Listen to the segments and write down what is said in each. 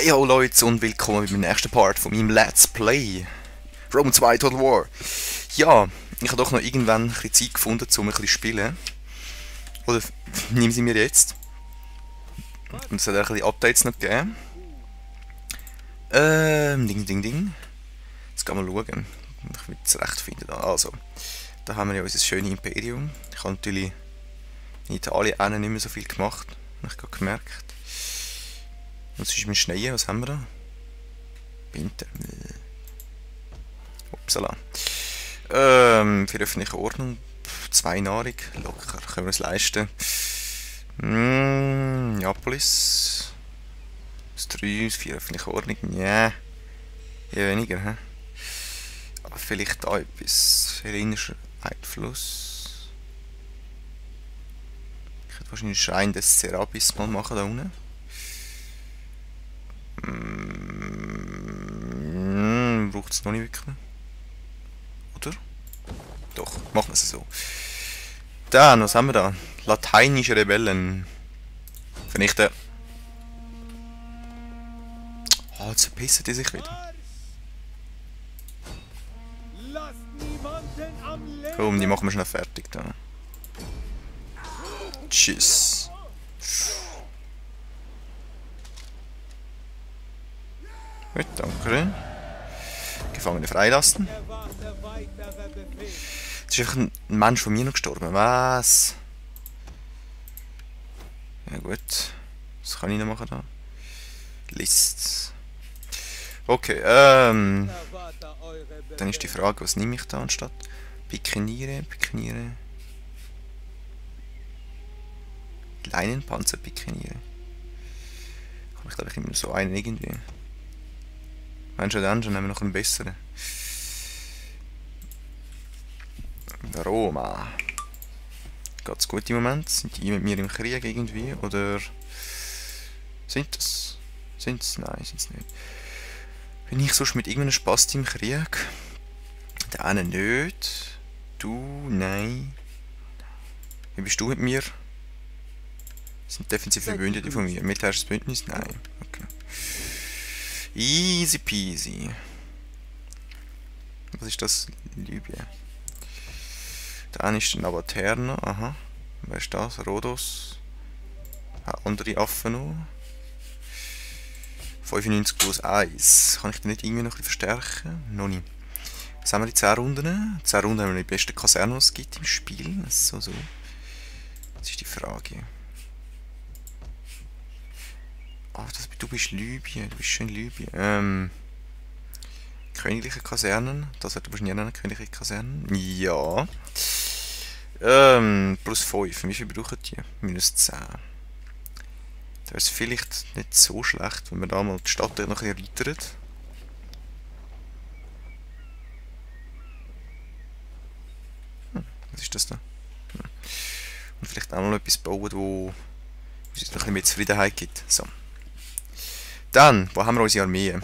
Hey ho Leute und willkommen mit meinem nächsten Part von meinem Let's Play Rome 2 Total War. Ja, ich habe doch noch irgendwann ein bisschen Zeit gefunden, um ein bisschen zu spielen. Oder nehmen sie mir jetzt. Und es hat auch ein bisschen Updates noch gegeben. Ding. Jetzt gehen wir schauen. Ich will es recht finden. Also, da haben wir ja unser schönes Imperium. Ich habe natürlich in Italien auch nicht mehr so viel gemacht. Habe ich gerade gemerkt. Was ist mit Schnee? Was haben wir da? Winter. Upsala. Für öffentliche Ordnung. 2 Nahrung. Locker. Können wir uns leisten. Neapolis. Das 3. 4 öffentliche Ordnung. Ja. Eher weniger, hä? Aber vielleicht da etwas. Hellenischer Einfluss. Ich hätte wahrscheinlich Schrein des Serapis mal machen da unten. Braucht es noch nicht wirklich. Oder? Doch, machen wir es so. Dann, was haben wir da? Lateinische Rebellen. Vernichten. Ah, jetzt verpissen die sich wieder. Komm, die machen wir schnell fertig da. Tschüss. Gut, danke. Gefangene freilassen. Jetzt ist einfach ein Mensch von mir noch gestorben. Was? Ja gut. Was kann ich noch machen da? List. Okay, dann ist die Frage, was nehme ich da anstatt? Pikeniere. Leinenpanzer pikeniere. Ich glaube, ich nehme so einen irgendwie. Mensch, dann nehmen wir noch einen besseren. Roma. Geht's gut im Moment? Sind die mit mir im Krieg irgendwie? Oder sind es? Sind's? Nein, sind's nicht. Bin ich sonst mit irgendeinem Spaß im Krieg? Der eine nicht. Du, nein. Wie bist du mit mir? Sind defensive Verbündete von mir. Militärisches Bündnis? Nein. Okay. Easy peasy. Was ist das? Libyen. Der eine ist der Navaterno. Aha. Wer ist das? Rhodos. Andere Affen noch. 95 plus 1. Kann ich den nicht irgendwie noch ein bisschen verstärken? Noch nicht. Was haben wir in 10 Runden? 10 Runden haben wir die besten Kasernen, die es gibt im Spiel. So. Das ist die Frage. Oh, du bist Libyen. Du bist schön Libyen. Königliche Kasernen. Das wird wahrscheinlich eine königliche Kasernen. Ja. Plus 5. Wie viel brauchen die? Minus 10. Das ist vielleicht nicht so schlecht, wenn wir da mal die Stadt noch ein bisschen erweitern. Was ist das da? Und vielleicht auch noch etwas bauen, wo uns noch ein bisschen mehr Zufriedenheit gibt. So. Dann, wo haben wir unsere Armee?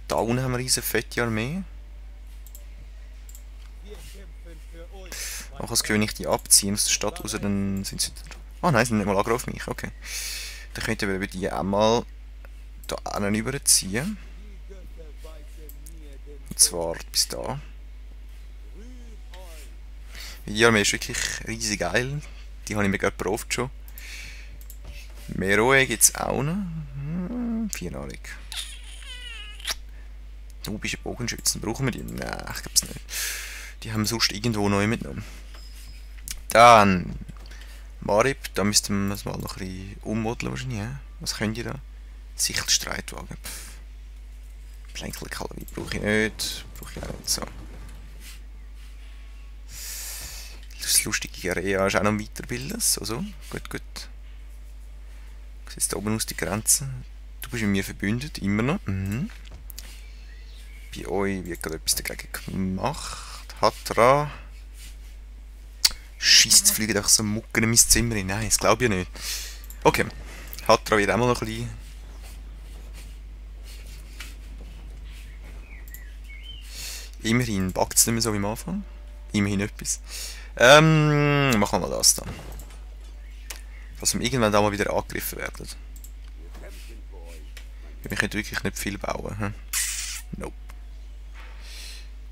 Da unten haben wir eine riesige fette Armee. Auch als König die abziehen aus der Stadt raus, dann sind sie... Oh nein, sie sind nicht mal Agro auf mich, okay. Dann könnten wir die auch mal da einen überziehen. Und zwar bis da. Die Armee ist wirklich riesig geil. Die habe ich mir gerade gekauft schon. Meroe gibt es auch noch. 4 Nahrung. Du bist ein Bogenschützen. Brauchen wir die? Nein, ich glaube es nicht. Die haben wir sonst irgendwo neu mitgenommen. Dann Marib, da müssten wir es mal noch ein bisschen ummodeln wahrscheinlich. Ja? Was könnt ihr da? Sichtstreitwagen. Plänkelkavallerie brauche ich nicht. Brauche ich auch nicht. So. Das lustige Guerilla ist auch noch weiterbilden. So. Gut. Wie sieht es da oben aus, die Grenze? Du bist mit mir verbündet, immer noch. Bei euch wird gerade etwas dagegen gemacht. Hatra. Scheisse, jetzt fliegen doch so Mucken in mein Zimmer rein. Nein, das glaube ich nicht. Okay. Hatra wird auch mal noch ein bisschen. Immerhin backt es nicht mehr so wie am Anfang. Immerhin etwas. Machen wir mal das da. Dass wir irgendwann da mal wieder angegriffen werden. Wir können wirklich nicht viel bauen. Hm? Nope.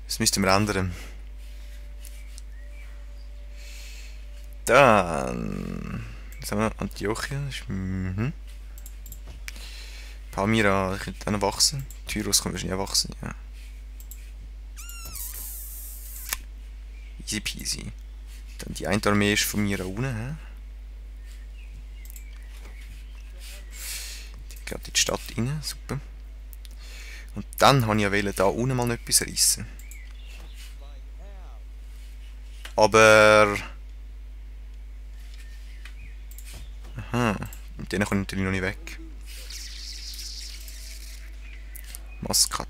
Das müssten wir ändern. Dann... Was haben wir noch? Antiochia. Palmyra könnte dann wachsen. Tyros kann wahrscheinlich auch wachsen, ja. Easy peasy. Dann die eine Armee ist von mir da unten. Die geht in die Stadt rein, super. Und dann wollte ich ja wollen, da unten mal noch etwas reissen. Aber... Aha, mit denen komme ich natürlich noch nicht weg. Maskat.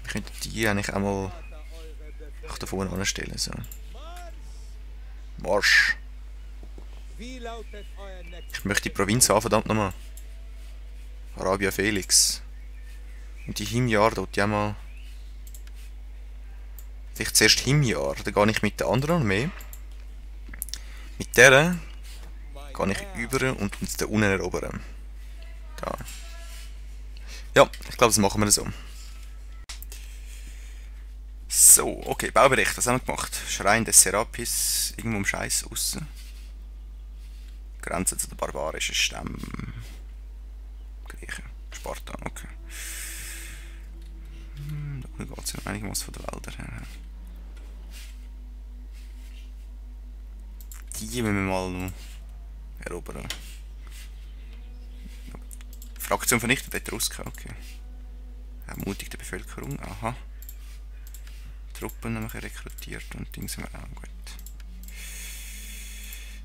Ich könnte die eigentlich auch mal da vorne anstellen. So. Marsch! Ich möchte die Provinz haben, verdammt nochmal. Arabia Felix. Und die Himyar dort ja mal. Vielleicht zuerst Himyar, dann gehe ich mit der anderen Armee. Mit der gehe ich über und uns da unten erobern. Da. Ja, ich glaube, das machen wir so. So, okay, Baubericht, was haben wir gemacht? Schrein des Serapis, irgendwo im Scheiß aussen. Grenze zu den barbarischen Stämmen. Griechen, Sparta, okay. Da geht es ja einiges von den Wäldern her. Die müssen wir mal noch erobern. Fraktion vernichtet, Etrusker, okay. Ermutigt die Bevölkerung, aha. Truppen haben wir rekrutiert und Dings haben wir auch gut.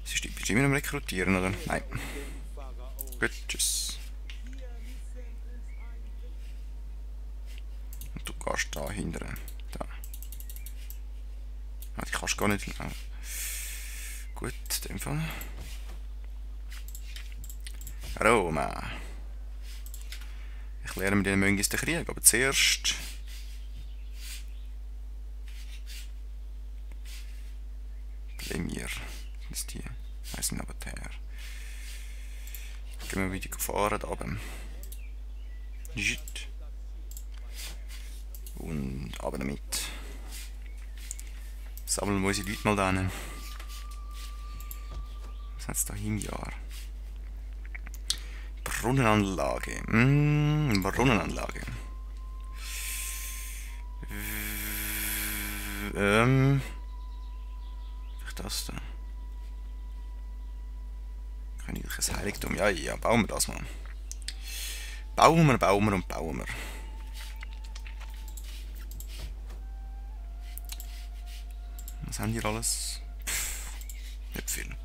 Sie ist typisch immer am Rekrutieren, oder? Nein. Gut, tschüss. Und du gehst da hinten. Da. Ah, die kannst gar nicht. Ah. Gut, in dem Fall. Roma. Ich lerne mit den Möngis den Krieg, aber zuerst. Plemir. Was ist die? Weiss nicht, aber der. Gehen wir wieder fahren, da oben. Und aber damit. Sammeln wir unsere Leute mal da hin. Was hat es da im Jahr? Brunnenanlage. Brunnenanlage. Vielleicht das da. Königliches Heiligtum. Ja, ja, bauen wir das mal. Bauen wir. Was haben die alles? Nicht viel.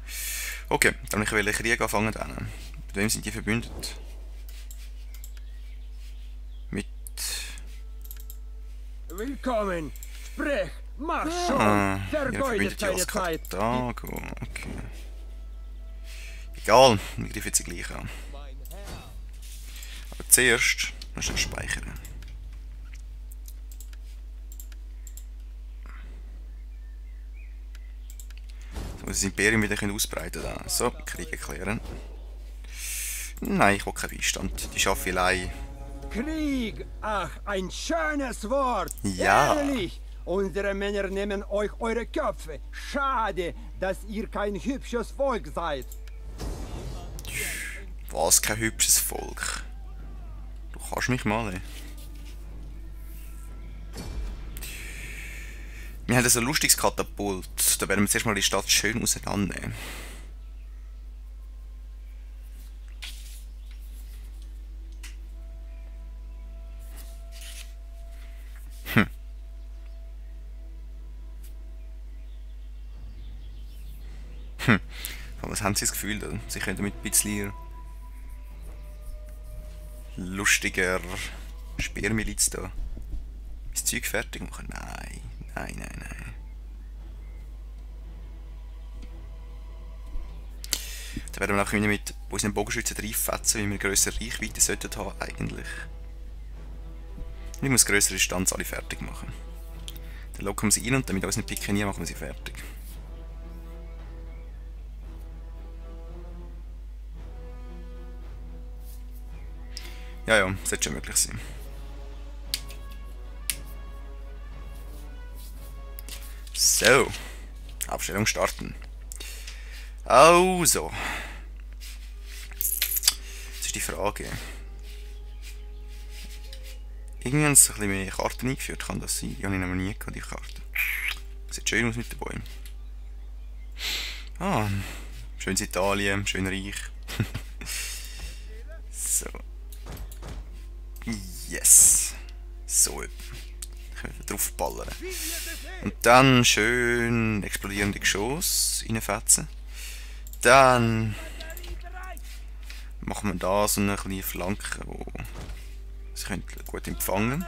Okay, dann will ich den Krieg anfangen. Dann. Mit wem sind die verbündet? Mit... Willkommen! Sprech! Mach schon! Vergeudet keine Zeit! Karthago, okay. Egal, wir greifen jetzt gleich an. Aber zuerst musst du speichern. So, das Imperium wieder ausbreiten können. So, Krieg erklären. Nein, ich will keinen Beistand. Die schaffe ich allein. Krieg! Ach, ein schönes Wort! Ja! Ehrlich! Unsere Männer nehmen euch eure Köpfe. Schade, dass ihr kein hübsches Volk seid. Was, kein hübsches Volk? Du kannst mich mal. Wir haben so ein lustiges Katapult. Da werden wir zuerst mal die Stadt schön auseinandernehmen. Was haben Sie das Gefühl, Sie können mit ein bisschen lustiger Speermiliz da das Zeug fertig machen? Nein. Da werden wir auch mit unseren Bogenschützen reinfetzen, wie wir grössere Reichweite sollten haben eigentlich. Wir müssen grössere Distanz alle fertig machen. Dann locken wir sie rein und dann mit unseren Pikenier machen wir sie fertig. Ja, ja, sollte schon möglich sein. So. Aufstellung starten. Also. Jetzt ist die Frage. Irgendwie haben sie ein bisschen mehr Karten eingeführt, kann das sein? Die habe ich noch nie gehabt, die Karte. Sieht schön aus mit den Bäumen. Ah, schönes Italien, schön reich. So. Yes. So. Können wir drauf ballern. Und dann schön explodierende Geschosse reinfetzen. Dann machen wir da so eine kleine Flanke, wo sie können gut empfangen.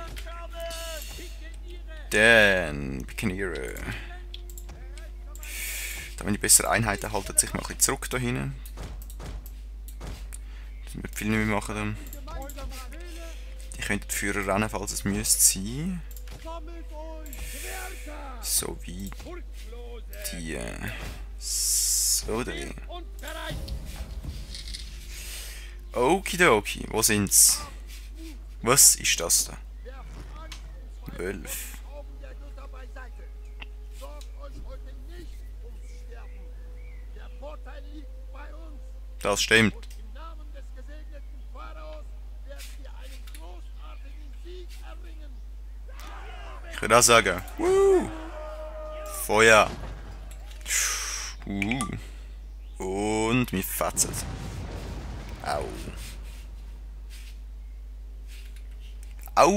Dann Buccaneer. Da wenn die bessere Einheiten halten sich mal ein bisschen zurück da hinten. Das wird viel nicht mehr machen dann. Die könnten die Führer rennen, falls es müsste sein. So wie die. So die. Okidoki, wo sind's? Was ist das da? 12. Das stimmt. Ich würde auch sagen. Feuer. Und wir fetzen. Au. Au.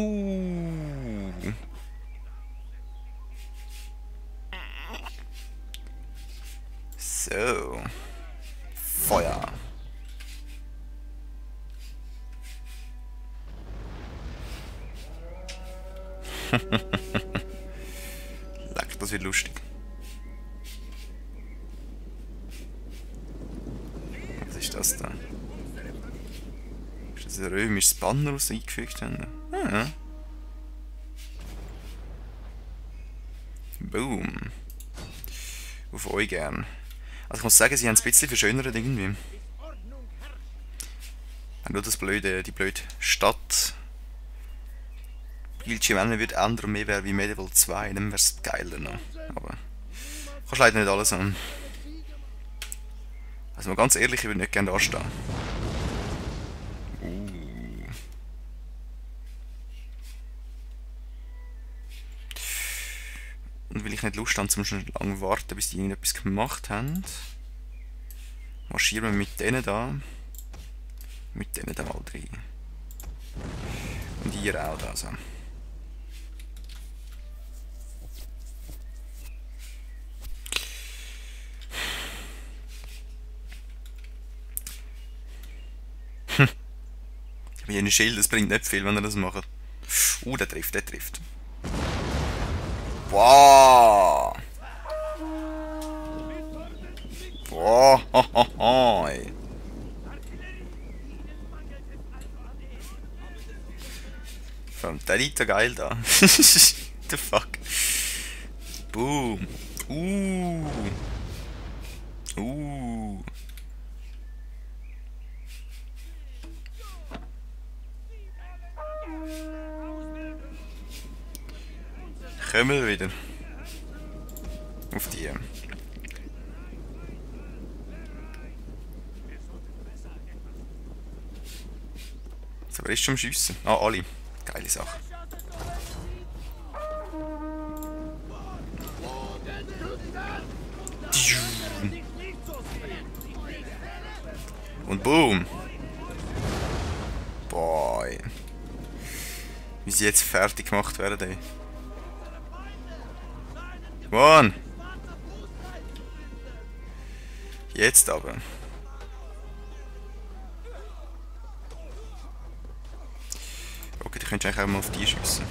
So. Feuer. Leck, das wird lustig. Was ist das da? Ist das ein römisches Banner, das sie eingefügt haben? Ah. Boom. Auf euch gern. Also ich muss sagen, sie haben es ein bisschen verschönert irgendwie. Nur das blöde, die blöde Stadt. Bildschirm wird ändern und mehr wäre wie Medieval 2, dann wäre es geiler noch. Aber kannst leider nicht alles an. Also mal ganz ehrlich, ich würde nicht gerne da stehen. Und weil ich nicht Lust habe, zum schon lange warten, bis die irgendetwas gemacht haben, marschieren wir mit denen da. Mit denen da mal rein. Und ihr auch da so. Ich habe hier ein Schild, das bringt nicht viel, wenn er das macht. Der trifft, der trifft. Wow! Wow! Der liegt da geil da. The fuck? Boom! Kommen wir wieder. Auf die. So, wer ist schon am Schiessen? Ah, alle. Geile Sache. Und boom! Boy. Wie sie jetzt fertig gemacht werden, ey. One! Jetzt aber. Okay, die könntest du eigentlich auch mal auf die schiessen.